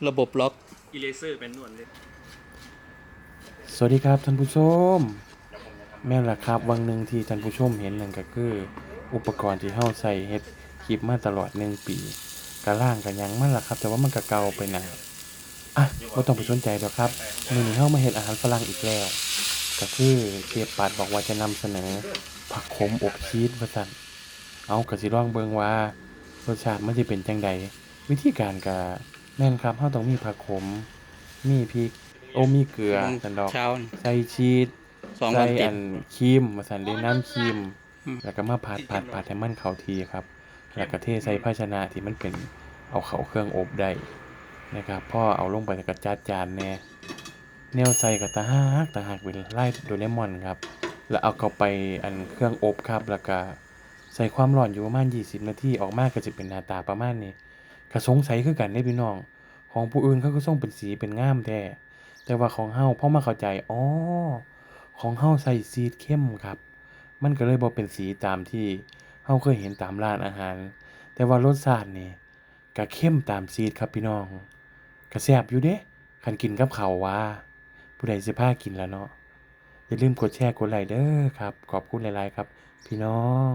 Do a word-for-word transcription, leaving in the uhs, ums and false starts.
ระบบล็อก eraser เป็นนวดเลย สวัสดีครับท่านผู้ชม แม่นล่ะครับ วังหนึ่งที่ท่านผู้ชมเห็นนั่นก็คือ อุปกรณ์ที่เฮาใช้เฮ็ดคลิปมาตลอดหนึ่งปี กะล่างกะหยังมันล่ะครับ แต่ว่ามันกะเก่าไปนะ อ่ะบ่ต้องไปสนใจดอกครับ มื้อนี้เฮามาเฮ็ดอาหารฝรั่งอีกแล้ว ก็คือเชฟปัดบอกว่าจะนำเสนอผักขมอบชีสว่าซั่น เอากะสิลองเบิ่งว่ารสชาติมันสิเป็นจั่งใด วิธีการกะแม่นครับ เฮาต้องมีผักขม มีพริก โอ้ มีเกลือ มื้อ ซั่นดอก เช้านี่ ใส่ชีส สองวัน ใส่ ติด อันครีมว่าซั่นเด้ น้ำครีม อืม แล้วก็มาผัดผัดผัดให้มันเข้าที่ครับ แล้วก็เทใส่ภาชนะที่มันเป็นเอาเข้าเครื่องอบได้นะครับ พอเอาลงไปแล้วก็จัดจานแหน่ แนวใส่ก็ตาฮักตาฮักเป็นลายโดเรมอนครับ แล้วเอาเข้าไปอันเครื่องอบครับ แล้วก็ใส่ความร้อนอยู่ประมาณยี่สิบนาที ออกมาก็สิเป็นหน้าตาประมาณนี้ ก็สงสัยคือกันเด้พี่น้อง ของผู้อื่นเขาคือส่งเป็นสีเป็นงามแท้ แต่ว่าของเฮาพอมาเข้าใจ อ๋อ ของเฮาใส่ชีสเข้มครับ มันก็เลยบ่เป็นสีตามที่เฮาเคยเห็นตามร้านอาหาร แต่ว่ารสชาตินี่ก็เข้มตามชีสครับพี่น้อง ก็แซ่บอยู่เด้ คันกินกับข้าวหวา ผู้ใดสิพากินล่ะเนาะ อย่าลืมกดแชร์กดไลค์เด้อครับ ขอบคุณหลายๆครับ พี่น้อง